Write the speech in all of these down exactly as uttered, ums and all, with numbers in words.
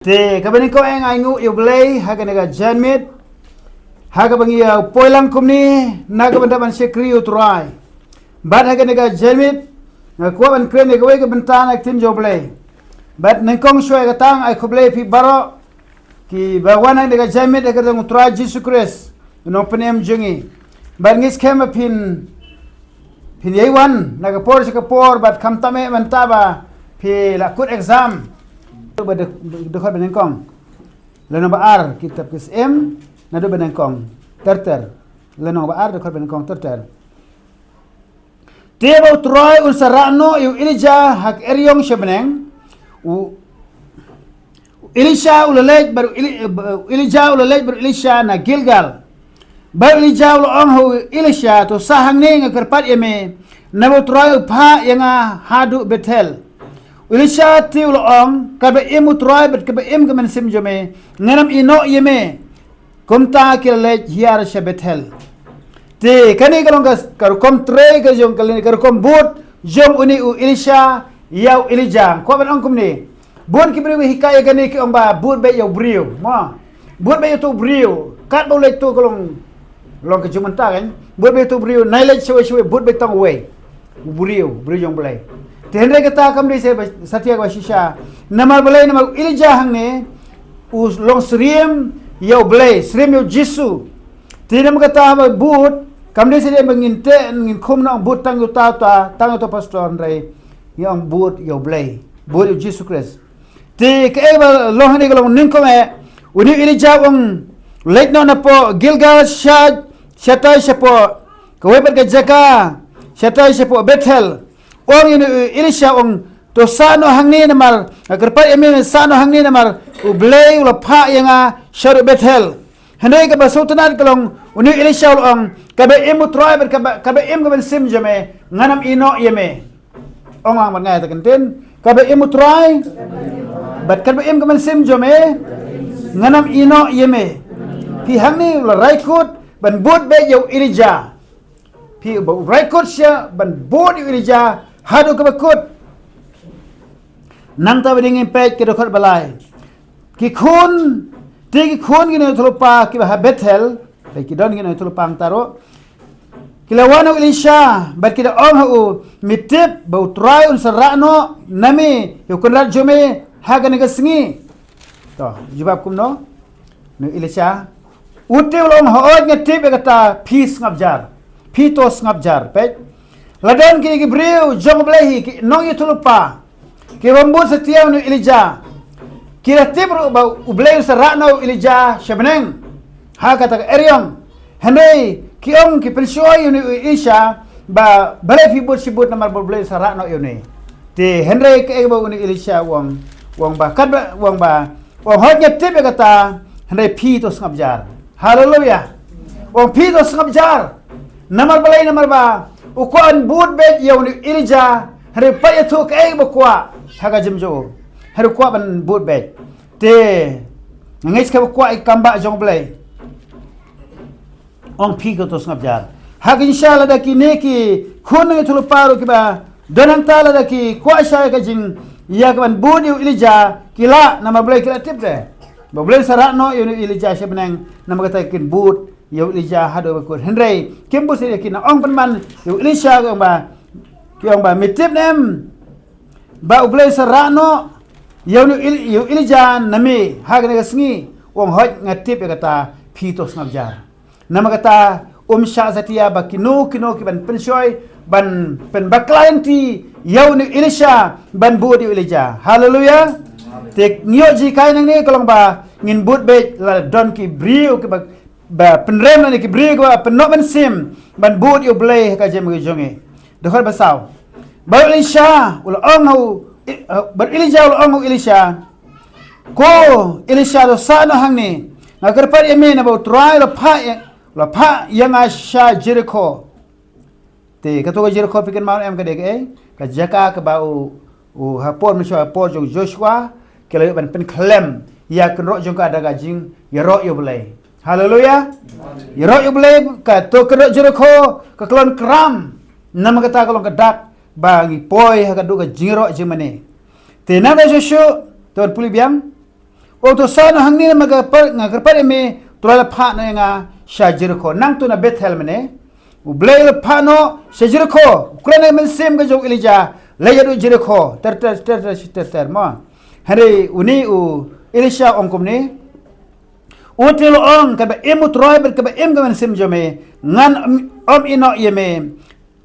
Te kaba nyngkong eh nga ainguh ïa U Blei ha kane ka janmiet, ha kaba ngi ïa poi lang kumne na ka bynta ban shakri U Trai. Bad ha kane ka janmiet nga kwah ban kren ïa kawei ka bynta na ka ktien jong U Blei. Bad nyngkong shuwa ïa kata nga ai khublei ïa phi baroh kiba wan ha kane ka janmiet ha ka kyrteng U Trai Jisu Khrist, U Nongpynim jong ngi. Bad ngi skhem ba phin phin ïai wan na ka por sha ka por, bad khamtam eh mynta ba phi la kut exam. Ba dei, dei khot ba nyngkong. Lynnong ba ar, kitab Ki Syiem, naduh ba nyngkong ter ter. Lynnong ba ar, dei khot ba nyngkong ter ter. Te ba U Trai un sa rah noh ïa u Elijah ha ka eriong sha bneng. U Elisha u la leit bad u Eli-, eh, Elijah u la leit bad u Elisha na Gilgal. Bad u Elijah u la ong ha u Elisha, "To sah hangne, nga kyrpad ïa me, naba U Trai u phah ïa nga haduh Bethel." U Elisha te u la ong, "Katba im U Trai bad katba im ka mynsiem jong me, ngan ym ïehnoh ïa me." Kumta ki la leit hiar sha Bethel. Te kane ka long ka, ka rukom trei ka jong, ka long ka rukom bud jong une u Elisha ïa u Elijah. Kwah ban ong kumne, bun ki briew ba hikai ïa kane ki ong ba bud beit ïa u briew, mo. Bud beit ïa uto u briew. Katba u leit to ka long, long ka jong mynta kan. Bud beit ïa uto u briew, nai leit shawei shawei, bud beit tang uwei. U briew, u briew jong U Blei. Te hynrei kata kam dei sa ba, satia kaba shisha. Namar balei, namar u Elijah hangne u long syriem ïa U Blei, syriem ïa U Jisu. Te namar kata haba bud, kam dei sa dei ba ngin teh, ngin khum noh bud tang ïa uta uta, tang ïa uta u pastor, hynrei ngi ong bud ïa U Blei, bud ïa U Jisu Khrist. Te kaei ba long hangne ka long nyngkong eh, une u Elijah u ong, leit noh napoh Gilgal sha, shatai shapoh kawei pat ka jaka, shatai shapoh Bethel. U ong ïa une u Elisha u ong, "To sah noh hangne namar, nga kyrpad ïa me, sah noh hangne namar U Blei u la phah ïa nga shaduh Bethel." Hynrei kaba sngewtynnat ka long, une u Elisha u la ong, "Katba im U Trai bad katba, katba im ka mynsiem jong me, ngan ym ïehnoh ïa me." Ong lang bad nga ïa kata ka ktien, "Katba im U Trai bad katba im ka mynsiem jong me, ngan ym ïehnoh ïa me." Phi hangne u la rai kut ban bud beit ïa u Elijah. Phi ba u rai kut sha ban bud ïa u Elijah haduh kaba kut. Nangta ba dei ngin peit ka dkhot ba lai. Ki khun, te ki khun ki nongïathuhlypa kiba ha Bethel, te ki don ki nongïathuhlypa hangta ruh. Ki la wan ha u Elisha bad ki da ong ha u, "Me tip ba U Trai un sa rah noh na me ïa u kynrad jong me ha kane ka sngi." To, jubab kumno? Une u Elisha u te u la ong, "Hooid, nga tip ïa kata, phi sngap jar. Phi to sngap jar." Peit. La don kine ki briew jong U Blei hi, ki nongïathuhlypa, ki bym bud satia une u Elijah. Ki la tip ruh ba U Blei u sa rah noh ïa u Elijah sha bneng ha kata ka eriong. Hynrei ki ong, ki pynshoi ïa une u Elisha ba balei phi bud shi bud namar ba U Blei u sa rah noh ïa une. Te hynrei kaei ba une u Elisha u ong, u ong ba katba, u ong ba, u ong, "Hooid, nga tip ïa kata, hynrei phi to sngap jar." Haleluya. U ong, "Phi to sngap jar." Namar balei, namar ba u kwah ban bud beit ïa une u Elijah, hynrei pat ïathuh kaei ba kwah ha ka jingim jong u. Hynrei u kwah ban bud beit. Te nga ngeit skhem u kwah ïa ka kam bah jong U Blei. Ong, "Phi to sngap jar." Ha ka jingshisha lada kine ki khun nongïathuhlypa ruh kiba don hangta lada ki kwah shai ka jing, ïa kaban bud ïa u Elijah, ki lah, namar balei, ki la tip de ba U Blei u sa rah noh ïa une u Elijah sha bneng, namar kata kin bud ïa u Elijah haduh ba kut. Hynrei kim bud shisha, ki nang ong pynban ïa u Elisha, ki ong ba, ki ong ba, "Me tip ne em ba U Blei u sa rah noh ïa une u Eli-, ïa u Elijah na me ha kane ka sngi?" U ong, "Hooid, nga tip ïa kata, phi to sngap jar." Namar kata um shah satia ba kino kino kiban pynshoi ban pynbakla lynti ïa une u Elisha ban bud ïa u Elijah. Haleluya. Te ngi ïoh jinghikai nangne ka long ba ngin bud beit lada don ki briew kiba, ba pynrem, lane ki briew kiba pynnoh mynsiem ban bud ïa U Blei ha ka jingim ka jong ngi. Dkhot ba saw. Bad u Elisha u la ong ha u, eh, bad u Elijah u la ong ha u Elisha, "Ko Elisha, to sah noh hangne, nga kyrpad ïa me, naba U Trai u la phah ïa, u la phah ïa nga sha Jerikho." Te kato ka Jerikho, phi kynmaw em, ka dei kaei? Ka jaka kaba u, u, ha por mynshuwa, ha por jong u Joshua, ki la ïoh ban pynkhlem ïa ka kynroh jong ka da ka jingïaroh ïa U Blei. Haleluya. Ïaroh ïa U Blei, kato ka kynroh Jerikho ka kloi kram. Namar kata ka long ka dak ba ngi poi ha kato ka jingïaroh jingmane. Te nangta shuh shuh, to pule biang. Ong to sah noh hangne namar ka par, nga kyrpad ïa me, Trai la phah noh ïa nga sha Jerikho. Nangtu na Bethel mynne. U Blei u la phah noh sha Jerikho. U kren ïa ka mynsiem ka jong u Elijah. Leit haduh Jerikho. Ter ter ter ter ter ter mo. Hynrei une u Elisha ong kumne. U te la ong kaba im U Trai bad kaba im ka mynsiem jong me. Ngan ym, ym ïehnoh ïa me.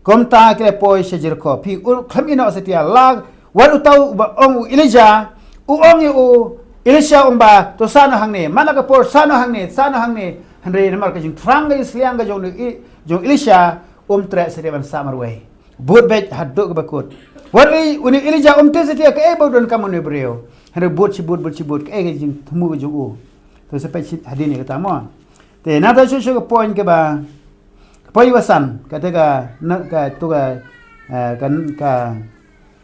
Kumta ki la poi sha Jerikho. Phi u khlem ïehnoh satia la wat uta uba ong u Elijah. U ong ïa u Elisha ong ba to sah noh hangne. Man la ka por sah noh hangne, sah noh hangne. Hynrei namar ka jingthrang ka jingsliang ka jong u, jong u Elisha um treh satia ban sah marwei. Bud beit haduh kaba kut. Wat u, une u Elijah um tip satia kaei ba u donkam une u briew. Hynrei bud shi bud, bud shi bud kaei ka jingthmu ka jong u. To sa peit shi hadien ïa kata mo. Te nangta shuh shuh ka point kaba, ka point ba san, kata ka, na, ka, tu ka, eh, ka, ka,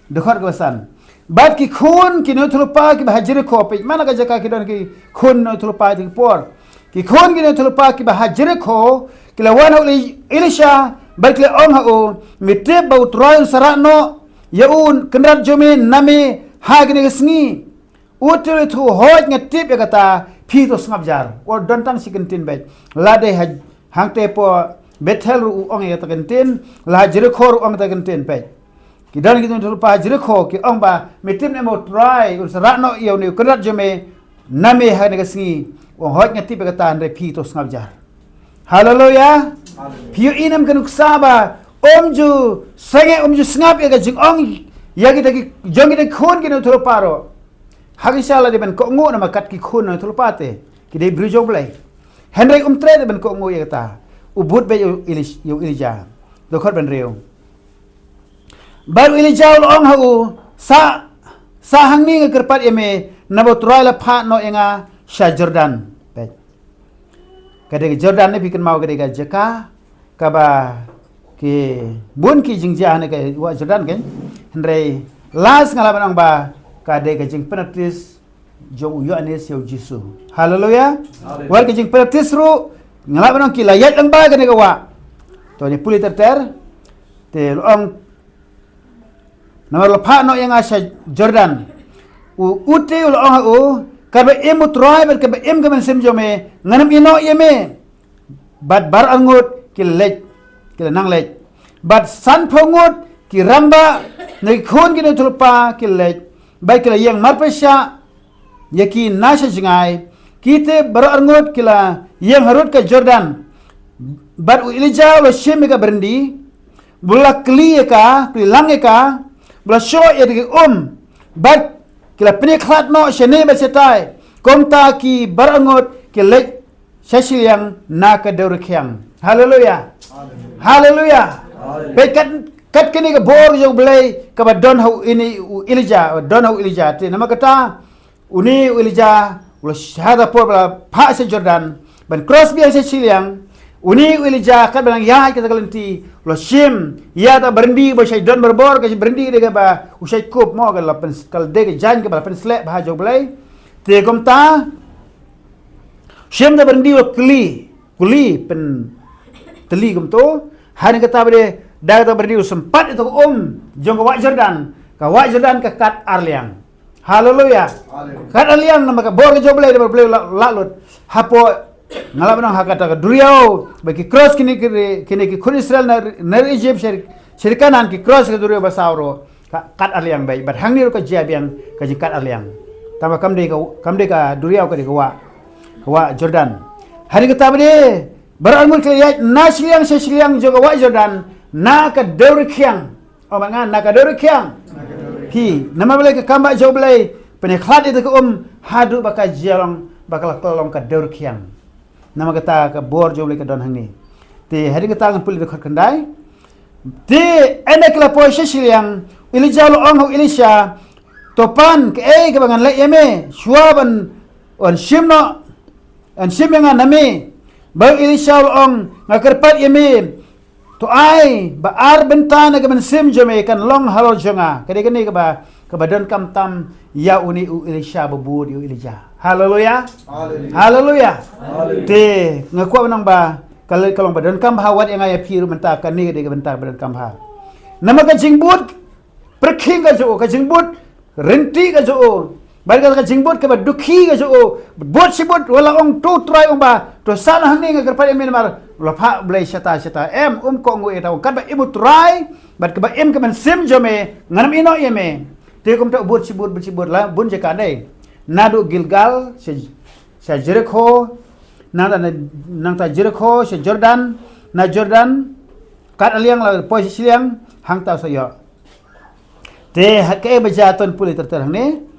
dkhot kaba san. Bad ki khun ki nongïathuhlypa kiba ha Jerikho, peit man la ka jaka ki don ki khun nongïathuhlypa ha ki por. Ki khun ki nongïathuhlypa kiba ha Jerikho, ki la wan ha u Eli-, Elisha, bad ki la ong ha u, me tip ba U Trai un sa rah noh ïa u kynrad jong me na me ha kine ki sngi. U te u ong, hooid nga tip ïa kata, phi to sngap jar. Wat don tang shi kyntien beit. La dei ha, hangtei hapoh Bethel ruh u ong ïa kata kyntien, la ha Jerikho ruh u ong kata kyntien beit. Ki don ki nongïathuhlypa ha Jerikho, ki ong ba, me tip ne em ba U Trai un sa rah noh ïa une u kynrad jong me na me ha kane ka sngi. U ong hooid nga tip ïa kata, hynrei phi to sngap jar. Haleluya. Haleluya. Phi ïohi ne em ka nuksa ba, ym ju sangeh, ym ju sngap ïa ka jingong ïa kita ki, jong kita ki khun ki nongïathuhlypa ruh. Ha ki sha la dei ban kohnguh namar kat ki khun nongïathuhlypa te ki dei briew jong U Blei. Hynrei um treh dei ban kohnguh ïa kata. U bud beit ïa u Elis-, ïa u Elijah. Dkhot ba hynriew. Bad u Elijah u la ong ha u, sah, sah hangne nga kyrpad ïa me, naba U Trai la phah noh ïa nga sha Jordan. Beit. Ka dei ka Jordan ne phi kynmaw ka dei ka jaka kaba ki bun ki jingjia ha kane ka wah Jordan kein. Hynrei last nga lah ban ong ba ka dei ka jingpynbaptis jong u Ïoannis ïa u Jisu. Haleluya. Haleluya. Wat ka jingpynbaptis ruh nga lah ban ong ki la ïaid lang bad kane ka wah. To ngin pule ter ter. Te la ong namar la phah noh ïa nga sha Jordan. U, u te u la ong ha u, kaba im U Trai bad kaba im ka mynsiem jong me, ngan ym ïehnoh ïa me. Bad baroh arngut ki la leit, ki la nang leit. Bad sanphew ngut ki rangbah na ki khun ki nongïathuhlypa ki la leit. Bad ki la ïeng marpyrshah ïa ki na sha jngai. Ki te baroh arngut ki la ïeng harud ka Jordan. Bad u Elijah u la shim ïa ka byrendi, ba la kli ïa ka, kli lang ïa ka, ba la shoh ïa ka um. Bad ki la pynïakhlad noh shane bad shatai. Kumta ki baroh arngut ki leit sha shiliang na ka dewrkhiang. Haleluya. Haleluya. Haleluya. Haleluya. Peit kat, kat kane ka bor jong U Blei kaba don ha u ini u Elijah, don ha u Elijah. Te namar kata, une u Elijah, u la shah da por ba la phah sha Jordan, ban cross biang sha shiliang, une u Elijah, kat ba nang ïaid kata ka lynti, u la shim ïa kata ka byrendi ba shait don barabor, ka byrendi ka dei kaba u shait kup mo, ka la pyn, ka la dei ka jaiñ kaba la pynsleh bha jong U Blei. Te kumta, shim kata ka byrendi u la kli, kli, pyntylli kumto, ha kane kata ba dei, da kata ka byrendi u la sympat ïa kata ka um jong ka wah Jordan, ka wah Jordan ka kat ar liang. Haleluya. Haleluya. Kat ar liang namar ka bor ka jong U Blei, namar U Blei u la, u la lut. Hapoh, nga lah ban ong ha kata ka duriaw ba ki cross kine ki, kine ki khun Israel na, na Egypt sha, sha Kanaan ki cross ka duriaw ba saw ruh. Ka, kat ar liang beit. Bad hangne ruh ka jia biang ka jingkat ar liang. Tangba kam dei ka, kam dei ka duriaw, ka dei ka wah, ka wah Jordan. Hynrei kata ba dei, baroh arngut ki la ïaid na shiliang sha shiliang jong ka wah Jordan, na ka dewrkhiang. Oh, ma nga, na ka dewrkhiang. Phi, namar balei, ka kam ba jong U Blei, pynïakhlad ïa kata ka um, haduh ba ka jia long, ba ka la kylla long ka dewrkhiang. Namar kata ka bor jong U Blei ka don hangne. Te, hadien kata ngan pule dkhot khyndai. Te, ynda ki la poi sha shiliang, Elijah u la ong ha u Elisha, to pan, kaei kaba ngan leh ïa me, shuwa ban, wan shim noh, wan shim ïa nga na me. Bad u Elisha u la ong, nga kyrpad ïa me, to ai ba ar bynta na ka mynsiem jong me kan long halor jong nga. Ka dei kane kaba, kaba donkam tam ïa une u Elisha ba bud ïa u Elijah. Haleluya. Haleluya. Haleluya. Haleluya. Te nga kwah ban ong ba ka leh ka long ba donkam bha wat ïa nga ïa phi ruh mynta, kane ka dei ka bynta ba donkam bha. Namar ka jingbud pyrkhing ka jong u, ka jingbud rynti ka jong u, Bad ka jingbud kaba dukhi ka jong u, bud shi bud, u la ong to Trai, ong ba to sah noh hangne, nga kyrpad ïa me namar u la phah Blei shata shata. Em, um kohnguh ïa kata, ong katba im u Trai bad kaba im ka mynsiem jong me, ngan ym ïehnoh ïa me. Te kumta u bud shi bud, bud shi bud, la bun jaka dei. Naduh Gilgal sha, sha Jerikho, nangta, nangta Jerikho sha Jordan, na Jordan kat aliang la poi sha shiliang, hangta u sa ïoh. Te ha kaei ba jia, to pule ter ter hangne.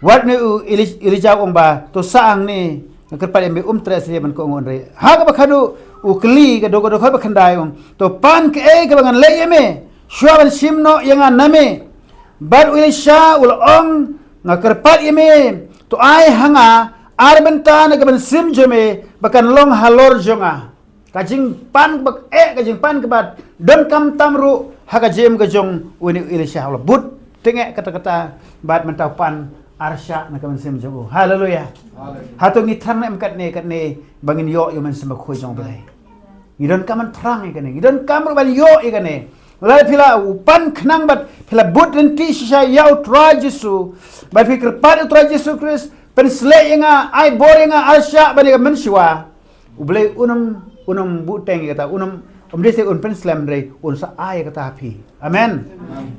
Wat ne u Eli-, Elijah u ong ba to sah hangne, nga kyrpad ïa me, um treh sha ban kohnguh, hynrei ha kaba khadduh u kylli, ka dkhot, ka dkhot ba khyndai, u ong to pan kaei kaba ngan leh ïa me shuwa ban shim noh ïa nga na me? Bad u Elisha u la ong, nga kyrpad ïa me, to ai ha nga ar bynta na ka mynsiem jong me ba kan long halor jong nga. Ka jingpan kaba eh, ka jingpan kaba donkam tam ruh ha ka jingim ka jong une u Elisha. U la bud tyngeh katta katta bad mynta u pan arshah na ka mynsiem jong u. Haleluya. Haleluya. Hato ngi thrang ne em katne, katne ba ngin ïoh ïa u Mynsiem Bakhuid jong U Blei? Ngi donkam ban thrang ïa kane, ngi donkam ruh ban ïoh ïa kane. Lada phi la, u pan khnang bad phi la bud lynti shisha ïa U Trai Jisu bad phi kyrpad ïa U Trai Jisu Khrist, pynshlei ïa nga, ai bor ïa nga, arshah ban ïa ka mynshuwa. U Blei un ym, un ym buhteng ïa kata, un ym, ym dei se un pynslem, hynrei un sa ai ïa kata ha phi. Amen.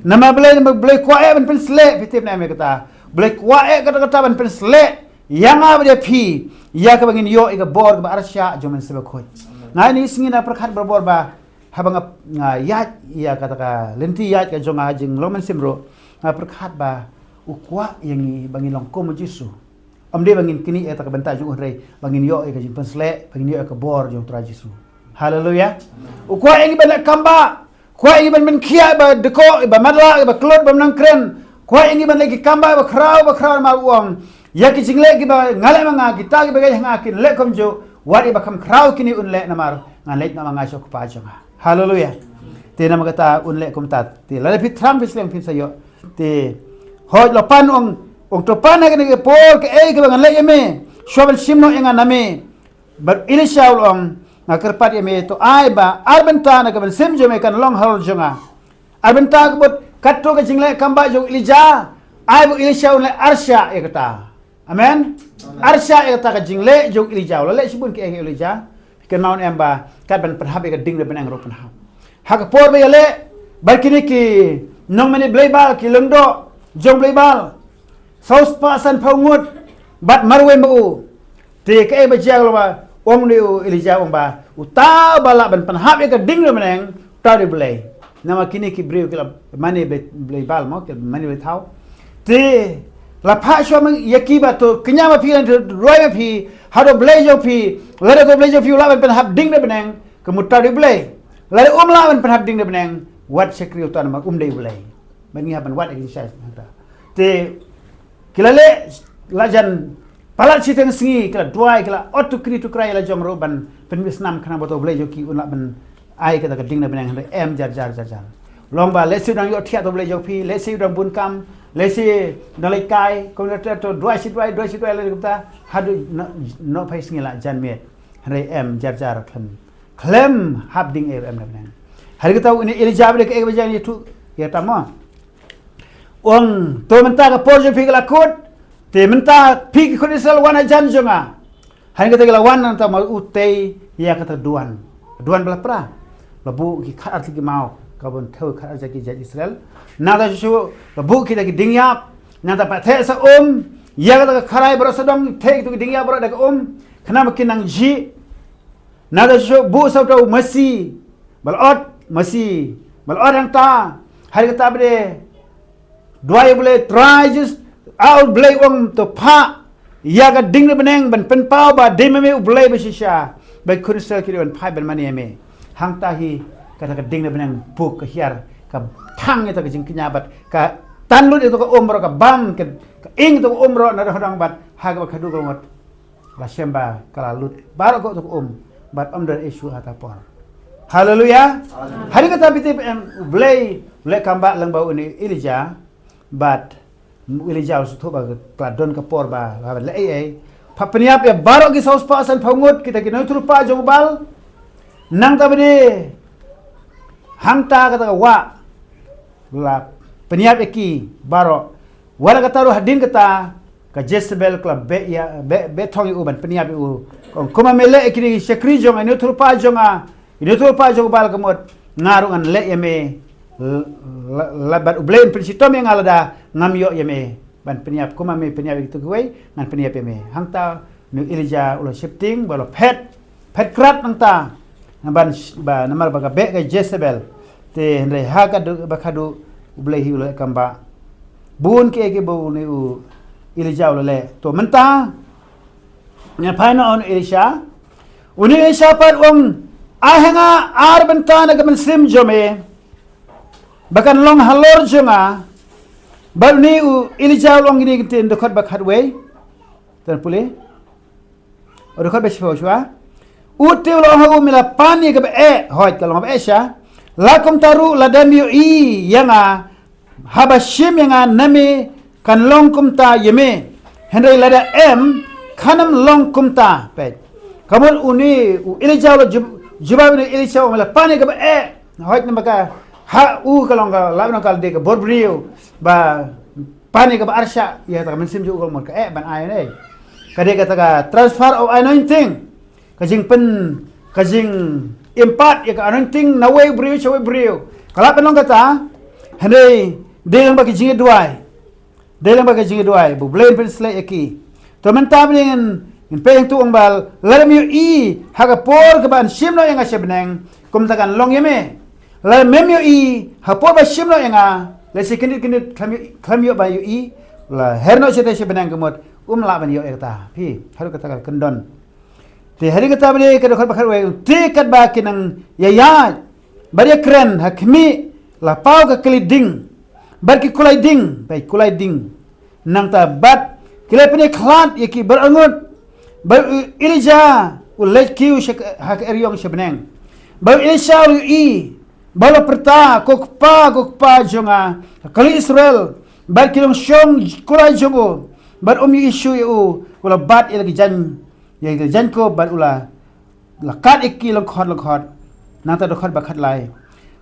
Namar Blei, namar Blei kwah eh ban pynshlei, phi tip ne em ïa kata? Blei kwah eh katta katta ban pynshlei ïa nga bad ïa phi, ïa kaba ngin ïoh ïa ka bor kaba arshah jong U Mynsiem Bakhuid. Nga ïa kine ki sngi nga pyrkhat barabor ba haba nga, nga ïaid ïa kata ka lynti ïaid ka jong nga ha jinglong mynsiem ruh, nga pyrkhat ba u kwah ïa ngi ba ngin long kum U Jisu. Ym dei ba ngin knieh ïa kata ka bynta jong u, hynrei ba ngin ïoh ïa ka jingpynshlei, ba ngin ïoh ïa ka bor jong U Trai Jisu. Haleluya. U kwah ïa ngi ban leh kam ba, kwah ïa ngi ban pynkhiah ba dkoh, ba matlah, ba klut, ba nang kren. Kwah ïa ngi ban leh ki kam ba, ba khraw, ba khraw, namar u ong, ïa ki jingleh kiba nga leh ma nga, kita kiba ïeit ha nga kin leh kumjuh, wat ïa ba kham khraw kine un leh, namar ngan leit noh ma nga sha U Kpa jong nga. Haleluya. Te namar kata un leh kumta. Te lada phi thrang phi slem phin sa ïoh. Te hooid, la pan, ong, ong to pan ha kane ka por kaei kaba ngan leh ïa me shuwa ban shim noh ïa nga na me? Bad Elisha u la ong, nga kyrpad ïa me, to ai ba ar bynta na ka mynsiem jong me kan long halor jong nga. Ar bynta ka mut katto ka jingleh kam ba jong u Elijah, ai ba u Elisha un leh arshah ïa kata. Amen. Amen. Arshah ïa kata ka jingleh jong u Elijah. U la leh shibun kiei ïa u Elijah? Phi kynmaw ne em ba kat ban pynhap ïa ka ding da bneng ruh pynhap. Ha ka por ba ïaleh bad kine ki nongmane Blei Baal, ki lyngdoh jong Blei Baal, saw spah san phew ngut bad marwei ma u. Te kaei ba jia, la ba ong ne u Elijah, ong ba uta uba lah ban pynhap ïa ka ding da bneng, uta u dei U Blei. Namar kine ki briew ki la mane Blei, Blei Baal mo, ki la mane Blei thaw. Te la phah shuwa ma ïa ki ba to kñia ma phi, lane to duwai ma phi ha uto u blei jong phi. Lada uto u blei jong phi u lah ban pynhap ding da bneng, ka mut uta u dei U Blei. Lada um lah ban pynhap ding da bneng, wat shakri uta namar um dei U Blei. Bad ngi hap ban wad ïa ka jingshisha. Te ki la leh, la jan palat shiteng sngi, ki la duwai, ki la ot tukri tukra ïa la jong ruh ban pynmih snam khnang ba uto u blei jong ki un lah ban ai kata ka ding da bneng, hynrei em, jar jar jar jar. Long ba lehse u dang ïohthiah uto u blei jong phi, lehse u dang bun kam, lehse u dang leit kai, kumta te to duwai shi duwai, duwai shi duwai leh kumta, haduh no, nohphai sngi la jan miet. Hynrei em, jar jar, khlem, khlem hap ding ei ruh em da bneng. Hynrei kata une u Elijah ba dei kaei kaba jan ïathuh ïa kata mo. Ong, to mynta ka por jong phi ka la kut, te mynta phi ki khun Israel wan hajan jong nga. Hynrei kata ki la wan nangta ma u tei ïa kata duwan. Duwan ba la pra. La buh ki khatar tylli ki maw, ka ban thew khatar jong ki jait Israel. Nangta shuh shuh la buh kita ki ding ïap. Nangta pat theh sa um ïa kata ka kharai baroh sawdong, theh kita ki ding ïap baroh da ka um, khnang ba kin nang jih. Nangta shuh shuh buh sa uta u masi ba la ot, masi ba la ot hangta. Hynrei kata ba dei duwai ïa U Blei, Trai Jisu, a U Blei, ong to phah ïa ka ding da bneng ban pynpaw ba dei ma me U Blei ba shisha. Ba ki khun Israel ki dei ban phai ban mane ïa me. Hangta hi kata ka ding da bneng puk, ka hiar, ka thang ïa kata ka jingkñia bad ka tan lut ïa kata ka um baroh, ka bam, ka, ka ing kata ka um baroh, na dang dang bad ha kaba khadduh ka ngot la shem ba ka la lut baroh kata ka um bad ym don issue ha kata ka por. Haleluya. Amen. Hynrei kata phi tip em, U Blei, U Blei kam ba lang ba une u Elijah bad u Elijah u sngewthuh ba ka la don ka por ba la leh ei ei. Pynïap ïa baroh ki saw spah san phew ngut kita ki nongïathuhlypa jong u Baal. Nangta ba dei hangta kata ka wah, la pynïap ïa ki baroh. Wat la kata ruh hadien kata Ka Jezebel ka la beh ïa, beh, beh thong ïa u ban pynïap ïa u. Ka ong, kumba me leh ïa kine ki shakri jong nga, ine u tyrpa jong nga, ine u tyrpa jong u Baal ka mut, nga ruh ngan leh ïa me. La, la, bad U Blei un pynshitom ïa nga lada ngam ïoh ïa me ban pynïap, kumba me pynïap ïa kito kiwei, ngan pynïap ïa me. Hangta une u Elijah u la sheptieng, ba la phet, phet krad nangta. Namar ba, namar ba ka beh ka Jezebel. Te hynrei ha ka du, ba ka du U Blei hi u la kam ba bun kiei kiei ba une u Elijah u la leh. To mynta, ngan phai noh ha une u Elisha. Une u Elisha pat u ong, ai ha nga ar bynta na ka mynsiem jong me, ba kan long halor jong nga. Bad une u Elijah u la ong kine ki ktien, dkhot ba khatwei. Te pule. Dkhot ba shiphew shuwa. U te u la ong ha u, me la pan ïa kaba eh, hooid ka long kaba eh sha. La kumta ruh lada me ïohi ïa nga, haba shim ïa nga na me, kan long kumta ïa me. Hynrei lada em, kan ym long kumta. Peit. Ka mut une u Elijah u la jub-, jubab une u Elisha, me la pan ïa kaba eh. Hooid namar ka, ha u ka long ka, la u long ka dei ka bor briew. Ba pan ïa kaba arshah ïa kata ka mynsiem jong u, ka mut ka eh ban ai ne. Ka dei kata ka transfer of anointing. Ka jingpyn, ka jing impart ïa ka anointing na uwei u briew sha uwei u briew. Ka lah ban long kata, hynrei dei lang ba ka jingïaduwai. Dei lang ba ka jingïaduwai, ba U Blei un pynshlei ïa ki. To mynta ba ngin, ngin peit hangto, u ong ba lada me ïohi ha ka por kaba yn shim noh ïa nga sha bneng, kumta kan long ïa me. Lada mem ïohi ha por ba shim noh ïa nga, lehse kyndit kyndit khlem ïoh, khlem ïoh ba ïohi, la her noh shatei sha bneng ka mut um lah ban ïoh ïa kata. Phi, haduh kata ka kyndon. Te hadien kata ba dei ka dkhot ba khatwei, te katba ki nang ïaïaid bad ïakren ha khmih, la paw ka kali ding bad ki kulai ding, peit, kulai ding. Nangta bad ki la pynïakhlad ïa ki bor arngut. Bad u Elijah u leit kiew sha ka, ha ka eriong sha bneng. Bad u Elisha u la ïohi, bad u la pyrta, ko Kpa, ko Kpa jong nga, ka kali Israel, bad ki nongshong kulai jong u, bad um ïohi shuh ïa u. U la bat ïa la ki jaiñ, ïa ki jaiñkup, bad u la, la kat ïa ki lyngkhot lyngkhot. Nangta dkhot ba khatlai,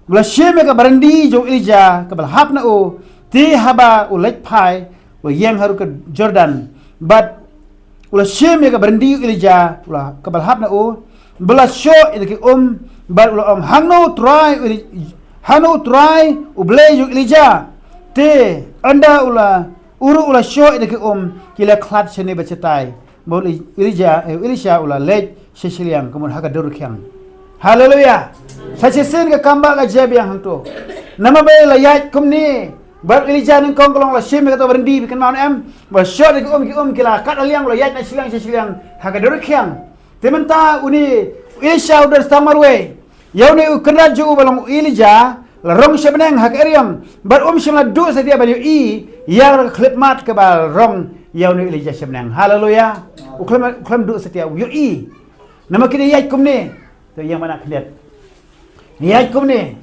u la shim ïa ka barandi jong u Elijah kaba la hap na u, te haba u leit phai, u la ïeng harud ka Jordan. Bad u la shim ïa ka barandi u Elijah, u la, kaba la hap na u, bad u la shoh ïa ki um, bad u la ong, hangno u Trai u Eli-, hangno u Trai U Blei jong u Elijah? Te ynda u la, u ruh u la shoh ïa ki um, ki la khlad shane bad shatai. Bad u Elijah, eh, u Elisha u la leit sha shiliang, ka mut ha ka dur khiang. Haleluya. Sa shisien ka kam ba ka jia biang hangto. Namar ba la ïaid kumne, bad u Elijah nyngkong ka long la shim ïa kato barandi, phi kynmaw ne em? Ba shoh da ki um, ki um ki la kat aliang, la ïaid na shiliang sha shiliang ha ka dur khiang. Te mynta une u Elisha u don tang marwei. Ïa une u kynrad jong u ba long u Elijah la rong sha bneng ha ka eriong. Bad um shym la duh satia ban ïohi ïa ka khyllipmat kaba la rong ïa une u Elijah sha bneng. Haleluya. U khlem, u khlem duh satia, u ïohi. Namar kine ïaid kumne. To ïeng bad na khyndiat. Ïaid kumne.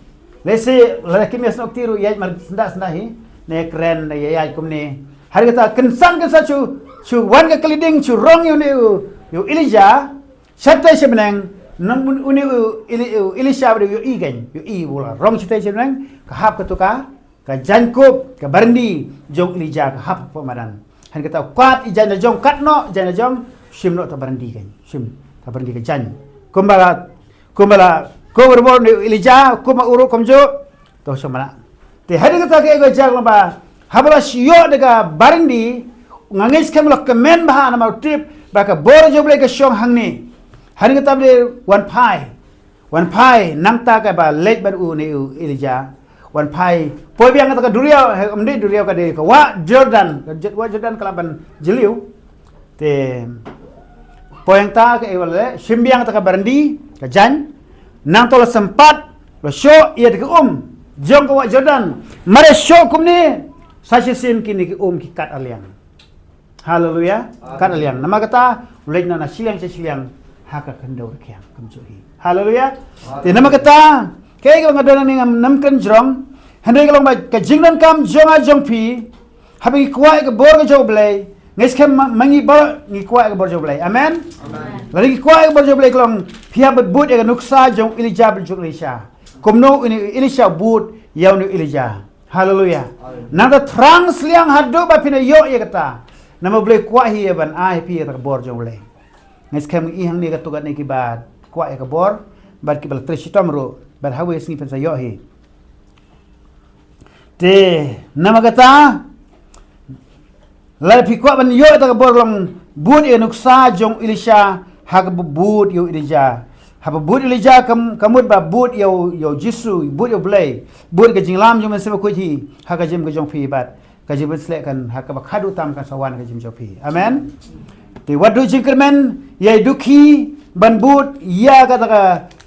Lehse lada kim ïasnoh kti ruh ïaid mar syndah syndah hi. Ne kren ne ïaid kumne. Hadien kata kynsan kynsan shu, shu wan ka kali ding, shu rong ïa une u, ïa u Elijah shatei sha bneng. Nang un-, une u Eli-, u Elisha ba dei u ïohi kein. Ïohi ba u la rong shatei sha bneng, ka hap kato ka, ka jaiñkup, ka barandi jong u Elijah ka hap hapoh madan. Hadien kata u kat ïa i jaiñ la jong, kat noh i jaiñ la jong, shim noh ta barandi kein. Shim ta barandi ka jaiñ. Kumba la, kumba la, kumba u Elijah, kumba u ruh kumjuh. To shong bana. Te hadien kata kaei ka jia ka long ba, haba la ïoh da ka barandi, nga ngeit skhem u la kmen bha namar u tip ba ka bor jong u Blei ka shong hangne. Hadien kata ba dei wan phai. Wan phai, nangta kaba leit bad une u Elijah. Wan phai. Poi biang kata ka duriaw, eh, ym dei duriaw, ka dei ka wah Jordan. Ka Jor-, wah Jordan ka lah ban jylliew. Te poi hangta kaei ba la leh, shim biang kata ka barandi, ka jaiñ. Nangta u la sympat, u la shoh ïa ki um jong ka wah Jordan. Mar u shoh kumne, sa shisien kine ki um ki kat aliang. Haleluya. Kat aliang. Namar kata, u leit noh na shiliang sha shiliang ha ka khyndew rkhiang kumjuh hi. Haleluya. Te namar kata, kaei kaba nga don hangne ngam, ngam kren jrong. Hynrei ka long ba ka jingdonkam jong nga jong phi, haba ngi kwah ïa ka bor ka jong u Blei, nga ngeit skhem ma, ma ngi baroh ngi kwah ïa ka bor jong u Blei. Amen. Amen. Lada ngi kwah ïa ka bor jong u Blei ka long, phi hap ban bud ïa ka nuksa jong u Elijah bad jong u Elisha. Kumno une u Elisha u bud ïa une u Elijah. Haleluya. Amen. Nangta thrang sliang haduh ba phin ïoh ïa kata. Namar U Blei u kwah hi ïa ban ai ha phi ïa ka bor jong U Blei. Nga shem i hangne katto katne kiba kwah ïa ka bor bad kiba la trei shitom ruh, bad ha kawei ka sngi phin sa ïoh hi. Te namar kata, lada phi kwah ban ïoh ïa ka bor, long bud ïa ka nuksa jong u Elisha ha kaba bud ïa u Elijah. Haba bud ïa u Elijah ka, ka mut ba bud ïa u, ïa u Jisu, bud ïa U Blei, bud ïa ka jinglam jong U Mynsiem Bakhuid hi ha ka jingim ka jong phi bad ka jingpynsleh kan ha kaba khadduh tam kan sa wan ha ka jingim jong phi. Amen. Te wat duh jingkyrmen, ïai duh ki ban bud ïa kata ka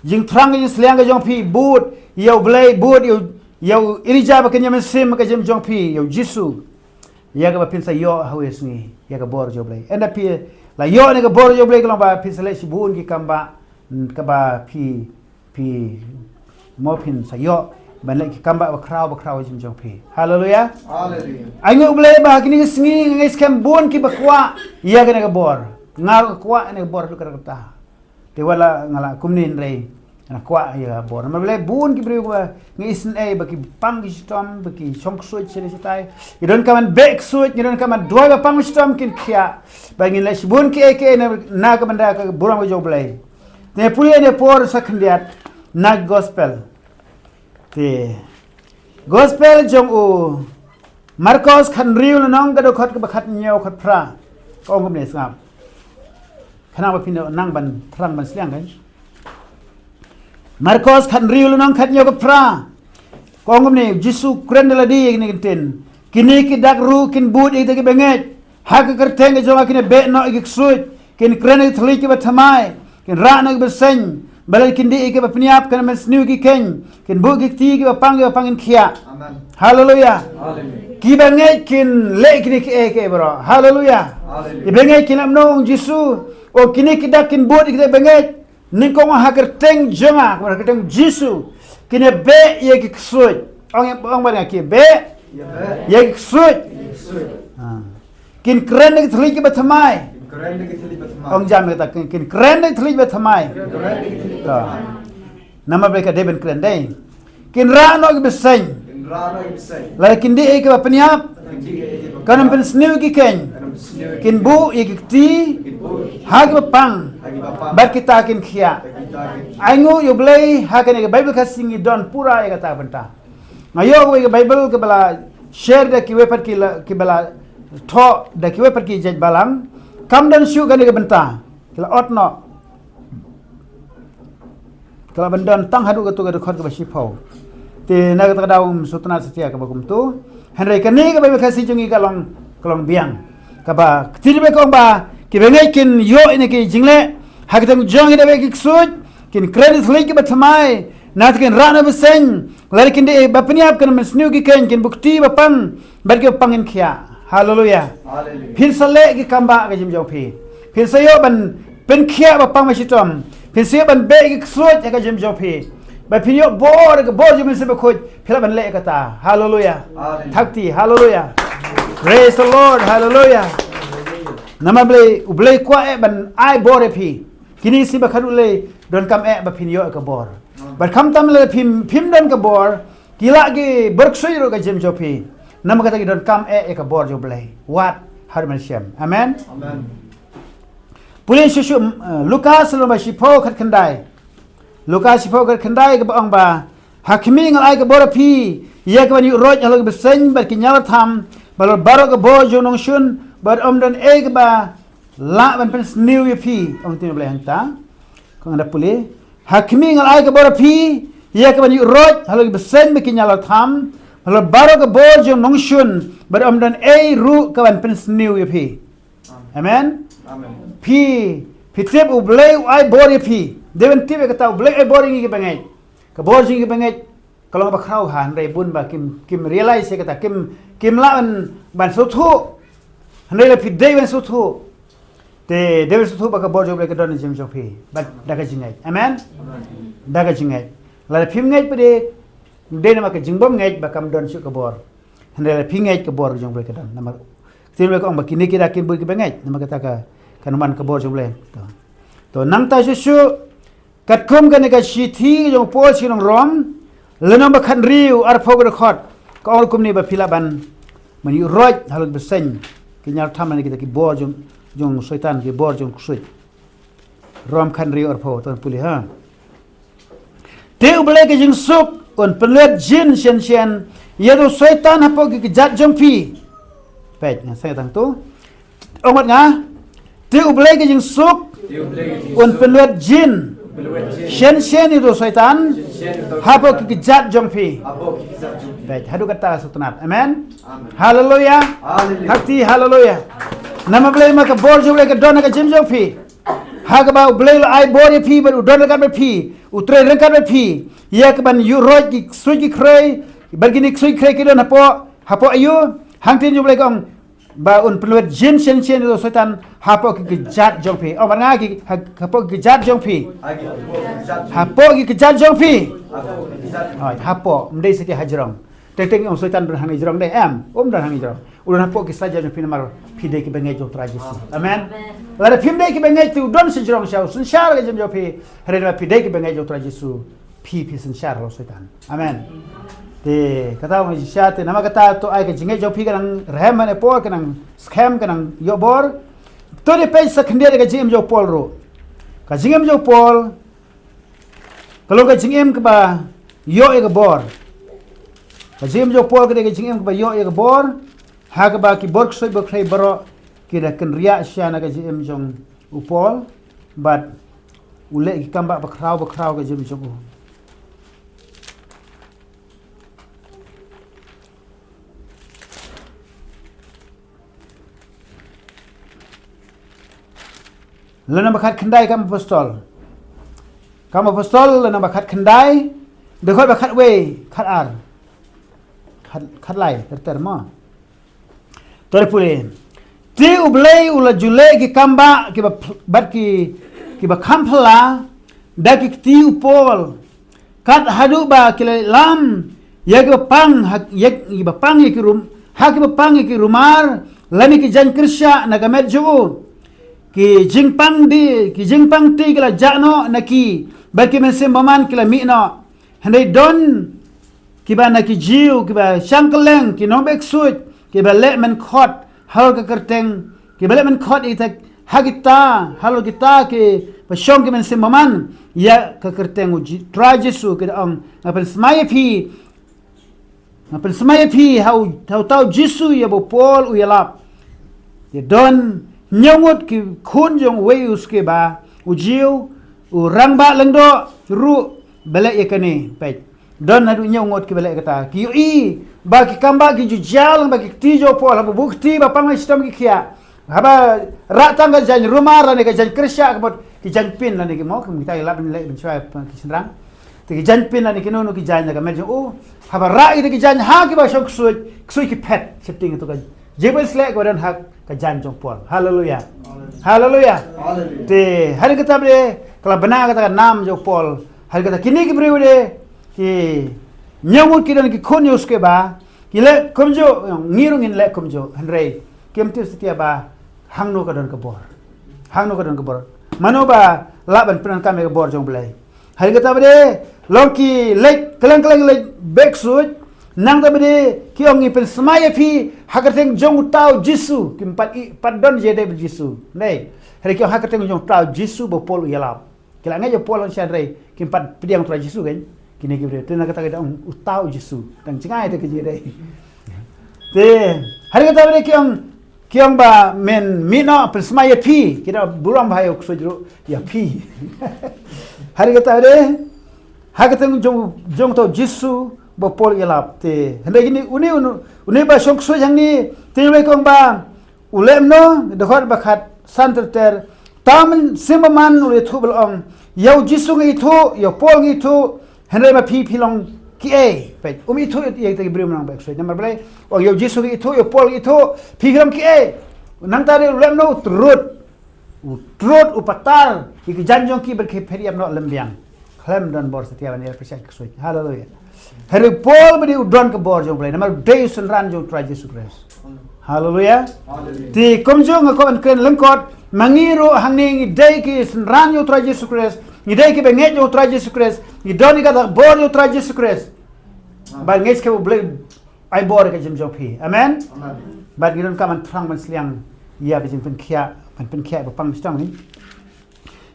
jingthrang, ka jingsliang ka jong phi, bud ïa U Blei, bud ïa u, ïa u Elijah ba kin ïa mynsiem ha ka jingim jong phi, ïa u Jisu. Ïa kaba phin sa ïoh ha kawei ka sngi ïa ka bor jong U Blei. Ynda phi la ïoh ïa ka bor jong U Blei, ka long ba phin sa leh shibun ki kam ba, kaba phi, phi mo phin sa ïoh ban leh ki kam ba, ba khraw, ba khraw ha ka jingim jong phi. Haleluya. Haleluya. Ai nguh U Blei ba ha kine ki sngi nga shem bun kiba kwah ïa kane ka bor. Nga ruh nga kwah ïa kane ka bor haduh katta katta. Te wat la nga la kumne hynrei nga kwah ïa ka bor. Namar balei bun ki briew ba ngi isynei ba ki pang ki shitom, ba ki shong ksuid shane shatai. Ngi donkam ban beh ksuid, ngi donkam ban duwai ba pang shitom kin khiah. Ba ngin leh shibun kiei kiei na, na ka bynta ka burom ka jong U Blei. Te pule ne por sa khyndiat na gospel. Te gospel jong u Markos khathynriew lynnong ka dkhot kaba khathynñiew khatphra. Ka ong kumne, sngap. Khnang ba phin nang ban thrang ban sliang kan. Markos khathynriew lynnong khathynñiew khatphra. Ka ong kumne, Jisu u kren da lade ïa kine ki ktien. Kine ki dak ruh kin bud ïa kita kiba ngeit. Ha ka kyrteng ka jong nga kin ïa beh noh ïa ki ksuid, kin kren ïa ki thylliej kiba thymmai, kin rah noh ïa ki bseiñ, ba lada kin dih ïa kiba pynïap kan pynsniew ïa ki keiñ, kin buh ïa ki kti ïa kiba pang, kiba pang kin khiah. Amen. Haleluya. Haleluya. Kiba ngeit kin leh kine kiei kiei baroh. Haleluya. Haleluya. Kiba ngeit kin leh kumno, ong Jisu? Ong kine ki dak kin bud ïa kita kiba ngeit. Nyngkong ha ka kyrteng jong nga, ha ka kyrteng Jisu, kin ïa beh ïa ki ksuid. Ong, ong bad nga, kin ïa beh ïa ki ksuid. Ha. Kin kren da ki thylliej kiba thymmai. Ong jam kata, kin, kin kren da ki thylliej kiba thymmai. To. Namar balei ka dei ban kren dei. Kin rah noh ïa ki bseiñ. Lada kin dih ïa kiba pynïap, kan ym pynsniew ïa ki keiñ. Kin buh ïa ki kti ha kiba pang, bad kita kin khiah. Ai nguh ïa U Blei, ha kane ka Baibl Khasi ngi don pura ïa kata ka bynta. Nga ïoh kawei ka Baibl kaba la share da kiwei pat ki la, kiba la thoh da kiwei pat ki jait balang. Kam don shuh kane ka bynta. Ki la ot noh. Ka lah ban don tang haduh kato ka dkhot kaba shiphew. Te na kata ka daw ym sngewtynnat satia kaba kumto. Hynrei kane ka Baibl Khasi jong ngi ka long, ka long biang. Kaba ka ktien jong U Blei ka ong ba kiba ngeit kin ïoh ïa kine ki jingleh. Ha ka kyrteng jong nga kin ïa beh ïa ki ksuid, kin kren ïa ki thylliej kiba thymmai, nangta kin rah noh ïa ki bseiñ, lada kin dih ïa kiba pynïap kan ym pynsniew ïa ki keiñ, kin buh ïa ki kti ba pang, bad kiba pang kin khiah. Haleluya. Haleluya. Phin sa leh ki kam ba ha ka jingim jong phi. Phin sa ïoh ban pynkhiah ba pang ba shitom. Phin sa ïoh ban beh ïa ki ksuid ha ka jingim jong phi. Ba phin ïoh bor, ka bor jong U Mynsiem Bakhuid. Phi lah ban leh kata. Haleluya. Haleluya. Thakti, haleluya. Praise the Lord. Haleluya. Namar balei, U Blei u kwah eh ban ai bor ïa phi. Kine shi ba khadduh lei donkam eh ba phin ïoh ka bor. Bad khamtam lada phim, phim don ka bor, ki lah ki bor ksuid ruh ha ka jingim jong phi. Namar kata ki donkam eh ïa ka bor jong U Blei. Wat haduh mynsiem. Amen. Amen. Pule shuh shuh, eh, Lukas lynnong ba shiphew khatkhyndai. Lukas shiphew khatkhyndai kaba ong ba, ha khmih, nga la ai ka bor ïa phi ïa ka ban ïuh roit halor ki bseiñ bad ki ñiaw tham, halor baroh ka bor jong u nongshun, bad ym don ei kaba lah ban pynsniew ïa phi, ong ktien U Blei hangta. Kong da pule. Ha khmih, nga la ai ka bor ïa phi ïa ka ban ïuh roit halor ki bseiñ bad ki ñiaw tham, halor baroh ka bor jong u nongshun, bad ym don ei ruh ka ban pynsniew ïa phi. Amen. Amen. Phi, phi tip U Blei u ai bor ïa phi. Dei ban tip ïa kata, U Blei u ai bor ïa ngi kiba ngeit. Ka bor jong ngi kiba ngeit ka long ba khraw ha, hynrei bun ba kim, kim realize ïa kata, kim, kim lah ban, ban sngewthuh. Hynrei lada phi dei ban sngewthuh, te dei ban sngewthuh ba ka bor jong U Blei ka don ha jingim jong phi. Bad da ka jingngeit. Amen. Amen. Da ka jingngeit. Lada phim ngeit pat, dei namar ka jingbym ngeit ba kam don shuh ka bor. Hynrei lada phi ngeit, ka bor jong U Blei ka don. Namar ktien U Blei ka ong ba kine ki dak kin bud ïa kiba ngeit. Namar kata ka, kan ym wan ka bor jong U Blei. To. To, nangta shuh shuh, katkum kane ka shithi jong u Paul sha ki nong Rom, lynnong ba khathynriew, arphew ka dkhot, ka ong kumne ba phi lah ban, ban ïuh roit halor ki bseiñ, Ngi ñiar tham lane kita ki bor jong, jong Soitan, ki bor jong ksuid. Rom khathynriew arphew, to pule ha. Te U Blei ka jingsuk un pynlut jin shen shen ïa u Soitan hapoh ki kjat jong phi. Peit, nga seng tang tu. Ong wat nga. Te U Blei ka jingsuk un pynlut jin shen shen ïa u Soitan hapoh ki kjat jong phi. Peit, haduh katta sutnat. Amen. Haleluya. Hakti haleluya. Namar balei? Ma ka bor jong U Blei ka don ha ka jingim jong phi. Ha kaba U Blei u la ai bor ïa phi, bad u don ryngkat bad phi, u trei ryngkat bad phi. Ïa kaban ïuh roit ki ksuid ki khrei, bad kine ki ksuid ki khrei ki don hapoh, hapoh aïu? Hangtei U Blei ka ong ba un pynlut jin shen shen ïa u Soitan hapoh ki kjat jong phi. Ong bad nga ki, ha, hapoh ki kjat jong phi. Hapoh ki kjat jong phi. Oi, hapoh, ym dei shisha ha jrong. Teng teng ong Soitan don hangne jrong dei, em, um don hangne jrong. U don hapoh ki saja jong phi namar phi dei ki bangeit jong u Trai Jisu. Amen. Lada phim dei ki bangeit te u don sha jrong sha u synshar ka jingim jong phi. Hynrei namar phi dei ki bangeit jong u Trai Jisu, phi, phi synshar halor u Soitan. Amen. Te kata ong shisha te namar kata to ai ka jingngeit jong phi ka nang rhem, mane por ka nang skhem, ka nang ïoh bor. To dei peit sa khyndiat ka jingim jong u Paul ruh. Ka jingim jong u Paul ka long ka jingim kaba ïoh ïa ka bor. Ka jingim jong u Paul ka dei ka jingim kaba ïoh ïa ka bor. Ha kaba ki bor ksuid bor khrei baroh ki da kynriah shisha na ka jingim jong u Paul. Bad u leh ki kambah bakhraw bakhraw ka jingim jong u. Lynnong ba khatkhyndai Kam Apostol. Kam Apostol lynnong ba khatkhyndai, dkhot ba khatwei, khatar, khat, khatlai, ter ter mo. To pule. Te U Blei u la ju leh ki kambah kiba ph-, bad ki, kiba kham phylla da ki kti u Paul. Kat haduh ba ki la lam ïa kiba pang ha, ïa kiba pang ïa ki rum, ha kiba pang ïa ki rumar lane ki jaiñ kyrshah na ka met jong u. Ki jingpang di, ki jingpang ti ki la jah noh na ki, bad ki mynsiem bymman ki la mih noh. Hynrei don kiba na ki Jiw, kiba shang kylleng, ki nongbeh ksuid, kiba leh mynkhot halor ka kyrteng, kiba leh mynkhot ïa kita, ha kita, halor kita kiba shong ki mynsiem bymman ïa ka kyrteng u Ji-, Trai Jisu, ki da ong, nga pynsmai ïa phi, nga pynsmai ïa phi ha u, ha uta u Jisu ïa uba u Paul u ïalap. Te don hynñiew ngut ki khun jong uwei u Skeva, u Jiw, u rangbah lyngdoh ruh ba leh ïa kane, peit. Don haduh hynñiew ngut kiba leh kata. Ki ïohi ba ki kambah ki ju jia lang bad ki kti jong u Paul, haba buh kti ba pang shitom ki khiah. Haba rah tang ka jaiñ rumar lane ka jaiñ kyrshah, ka mut ki jaiñ pin lane ki mo, kita ki lap leh ban shwa ki shynrang. Te ki jaiñ pin lane kino kino ki jaiñ na ka met jong u. Haba rah ïa ki jaiñ ha kiba shong ksuid, ksuid ki phet sheptieng ïa tu ka jingpynsleh kaba don ha ka jaiñ jong u Paul. Haleluya. Haleluya. Haleluya. Te hadien kata ba dei ka la bna kata ka nam jong u Paul. Hadien kata kine ki briew de ki hynñiew ngut ki don ki khun jong u Skeva, ki leh kumjuh, ngi ruh ngin leh kumjuh, hynrei kim tip satia ba hangno ka don ka bor. Hangno ka don ka bor. Mano ba lah ban pyndonkam ïa ka bor jong u Blei. Hadien kata ba dei long ki leit kylleng kylleng, leit beh ksuid. Nangta ba dei ki ong, ngi pynsmai ïa phi ha ka kyrteng jong uta u Jisu, kim pat i, pat don jingïadei bad u Jisu. Dei. Hynrei ki ong ha ka kyrteng jong uta u Jisu ba u Paul u ïalap. Ki la ngeit ïa u Paul shisha, hynrei kim pat pdiang u Trai Jisu, kan? Kine ki briew. Te na kata ka dei ong uta u Jisu. Dang jngai te ka jingïadei. Te hadien kata ba dei ki ong, ki ong ba men mih noh, pynsmai ïa phi. Ki da burom bha ïa u ksuid ruh, ïa phi. Hadien kata ba dei ha ka kyrteng jong, jong uta u Jisu ba u Paul u ïalap. Te hynrei kine, une, une, une ba shong ksuid hangne, te une ki ong ba u leh kumno, dkhot ba khatsan ter ter. Uta u mynsiem bymman u la ïathuh ba u la ong, ïa u Jisu nga ithuh, ïa u Paul nga ithuh, hynrei ma phi, phi long kiei? Peit, um ithuh ïa kita ki briew nongbeh ksuid. Namar balei? U ong ïa u Jisu nga ithuh, ïa u Paul nga ithuh, phi, phi long kiei? Nangta de u leh kumno? U trud. U trud, u patar ïa ki jaiñ jong ki bad ki phet ïap noh lem biang. Khlem don bor satia ban ïa pyrshah ki ksuid. Haleluya. Hynrei u Paul ba dei u don ka bor jong u Blei namar u dei u synran jong u Trai Jisu Khrist. Haleluya. Haleluya. Te kumjuh nga kwah ban kren lyngkot, ma ngi ruh hangne ngi dei ki synran jong u Trai Jisu Khrist, ngi dei ki bangeit jong u Trai Jisu Khrist, ngi don ïa kata ka bor jong u Trai Jisu Khrist. Ba ngeit skhem U Blei ai bor ïa ka jingim jong phi. Amen. Amen. Bad ngi donkam ban thrang ban sliang ïa ka jingpynkhiah, ban pynkhiah ba pang shtang ni.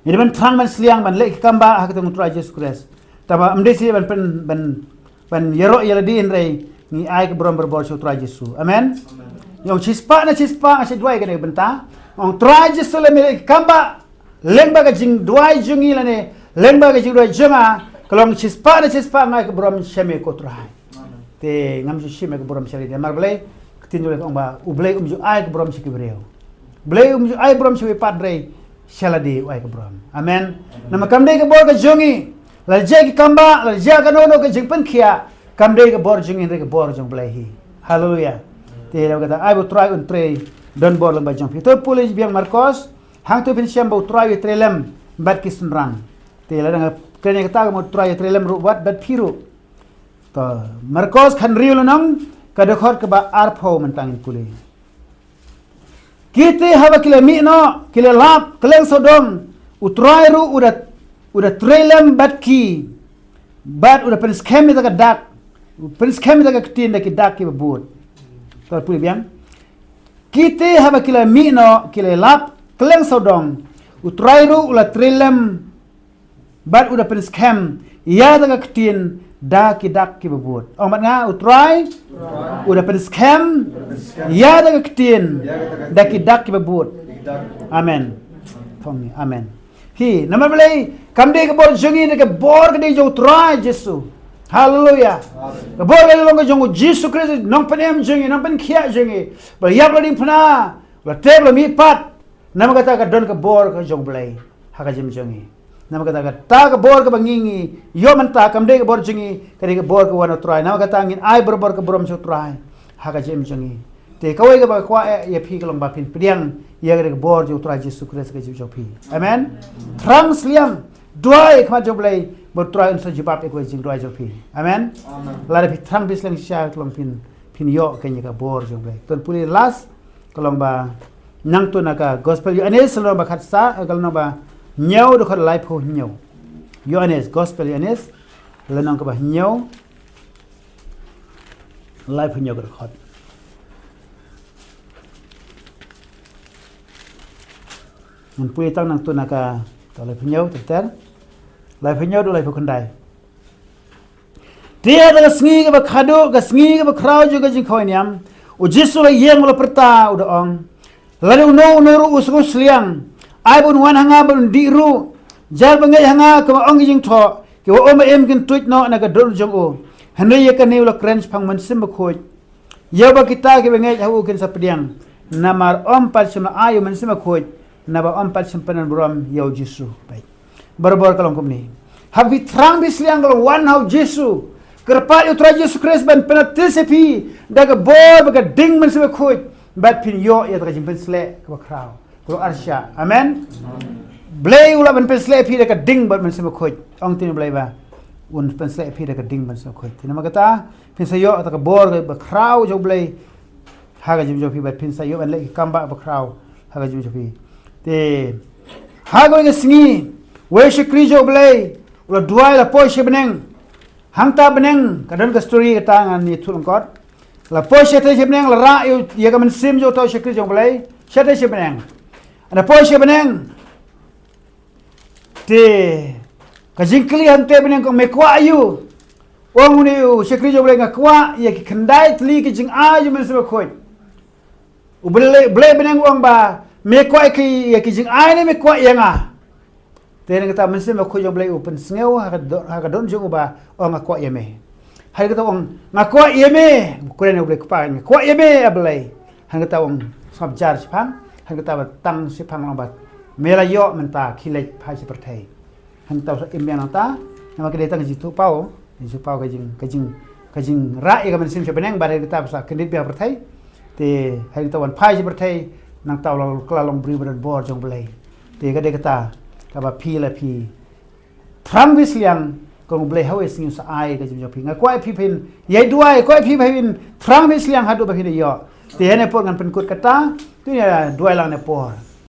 Ngi dei ban thrang ban sliang ban leh ki kam ba ha ka kyrteng u Trai Jisu Khrist. Tangba ym dei shi ban pyn, ban, ban ïaroh ïa lade, hynrei ngi ai ka burom barabor sha u Trai Jisu. Amen. Ngi ong shispah na shispah nga sa duwai kane ka bynta. Ong Trai Jisu, lada me leh ki kam ba lyngba ka jingduwai jong ngi lane lyngba ka jingduwai jong nga, ka long shispah na shispah nga ai ka burom sha me ko Trai. Te ngam ju shim ïa ka burom sha lade namar balei? Ka ktien jong U Blei ka ong ba U Blei um ju ai ka burom sha ki briew. U Blei um ju ai burom sha kiwei pat, hynrei sha lade u ai ka burom. Amen. Namar kam dei ka bor ka jong ngi. La jia ki kam ba, la jia kano kano ka jingpynkhiah, kam dei ka bor jong ngi, hynrei ka bor jong U Blei hi. Haleluia. Te lada kata ai ba u Trai un trei don bor lyngba jong phi. To pule biang Markos, hangto phin shem ba u Trai u trei lem bad ki synran. Te lada nga kren ïa kata, ka mut u Trai u trei lem ruh bad, bad phi ruh. To, Markos khathynriew lynnong, ka dkhot kaba arphew mynta ngin pule. Kite haba ki la mih noh, ki la lap kylleng sawdong, u Trai ruh u da, u da trei lem bad ki, bad u da pynskhem ïa ka dak, u pynskhem ïa ka ktien da ki dak kiba bud. To pule biang. Kite haba ki la mih noh, ki la lap kylleng sawdong, u Trai ruh u la trei lem bad u da pynskhem ïa ka ktien da ki dak kiba bud. Ong bad nga, u Trai u da pynskhem ïa ka ktien da ki dak kiba bud. Amen. Thong ni, amen. Hi, namar balei? Kam dei ka bor jong ngi, ka bor ka dei jong u Trai Jisu. Haleluia. Ka bor ka long ka jong u Jisu Khrist, nongpynim jong ngi, nongpynkhiah jong ngi. Ba la ïap, la diengphna, la tep, la mihpat. Namar kata ka don ka bor ka jong U Blei ha ka jingim jong ngi. Namar kata kata ka bor kaba ngi ngi ïoh mynta kam dei ka bor jong ngi, ka dei ka bor ka wan na u Trai. Namar kata ngin ai barabor ka burom sha u Trai ha ka jingim jong ngi. Te kawei kaba kwah ïa phi ka long ba phin pdiang ïa ka dei ka bor jong u Trai Jisu Khrist ha ka jingim jong phi. Amen. Thrang sliang, duwai khmat jong U Blei ba u Trai un sa jubab ïa kawei jingduwai jong phi. Amen. Lada phi thrang phi sliang shisha ka long phin, phin ïoh kane ka bor jong U Blei. Ton pule last, ka long ba nangta na ka Gospel Ïoannis, lynnong ba khatsaw, eh, ka lynnong ba hynñiew, dkhot laiphew hynñiew. Ïoannis, Gospel Ïoannis, lynnong kaba hynñiew, laiphew hynñiew ka dkhot. Ngan pule tang nangta na ka, ka laiphew hynñiew, ter ter. Laiphew hynñiew haduh laiphew khyndai. Te ha kata ka sngi kaba khadduh, ka sngi kaba khraw jong ka jingkhawai niam, u Jisu la ïeng, u la pyrta, u da ong, lada uno uno ruh u sngewsliang, ai ba un wan ha nga bad un dih ruh. Jar ba ngeit ha nga, kumba ong ki jingthoh, ki warom ba im kin tuid noh na ka dohnud jong u. Hynrei ïa kane u la kren shaphang u Mynsiem Bakhuid, ïa uba kita kiba ngeit ha u kin sa pdiang. Namar ym pat shym la ai ïa u Mynsiem Bakhuid, naba ym pat shym pyndonkam burom ïa u Jisu. Bad barabor ka long kumne. Haba phi thrang phi sliang ka long wan ha u Jisu. Kyrpad ïa u Trai Jisu Khrist ban pynbaptis ïa phi da ka bor bad ka ding Mynsiem Bakhuid, bad phin ïoh ïa ka jingpynshlur kaba khraw, kaba arshah. Amen. Blei u lah ban pynsleh ïa phi da ka ding bad Mynsiem Bakhuid. Ong ktien U Blei ba un pynsleh ïa phi da ka ding Mynsiem Bakhuid. Te namar kata phin sa ïoh ïa ka bor kaba khraw jong U Blei ha ka jingim jong phi, bad phin sa ïoh ban leh ki kam ba khraw ha ka jingim jong phi. Te ha kawei ka sngi, uwei u shakri jong U Blei u la duwai, la poi sha bneng. Hangta bneng ka don ka story kata ngan ïathuh lyngkot. La poi shatei sha bneng, la rah ïa ka mynsiem jong uta u shakri jong U Blei shatei sha bneng. Haba poi sha bneng, te ka jingkylli hangta bneng ka ong, me kwah aïu? Ong une u shakri jong U Blei, nga kwah ïa ki khyndai tylli ki jingai jong u Mynsiem Bakhuid. U Blei, Blei bneng u ong ba, me kwah ïa ki, ïa ki jingai ne me kwah ïa nga? Te nangta u Mynsiem Bakhuid jong U Blei u pynsngew ha ka doh, ha ka dohnud jong u ba ong, nga kwah ïa me. Hynrei kata u ong, nga kwah ïa me. U kren ïa U Blei, Kpa, nga kwah ïa me, A Blei. Hynrei kata u ong, sngap jar shaphang. Hynrei kata ba tang shaphang u ong ba, me la ïoh mynta, khie leit phai sha pyrthei. Hynrei kata u sa im biang nangta. Namar ka dei tang ka jingthoh paw, ka jingthoh paw, ka jing, ka jing, ka jingrah ïa ka mynsiem sha bneng, bad hynrei kata ba sa kyndit biang ha pyrthei. Te hynrei kata u wan phai sha pyrthei, nangta u la kylla long briew ba don bor jong U Blei. Te ka dei kata kaba phi, lada phi thrang phi sliang, ka long U Blei ha kawei ka sngi un sa ai ka jingim jong phi. Nga kwah ïa phi phin ïai duwai, kwah ïa phi phin thrang phi sliang haduh ba phin ïoh. Te ha kane ka por ngan pynkut kata, to ngin ïa duwai lang ha kane ka por.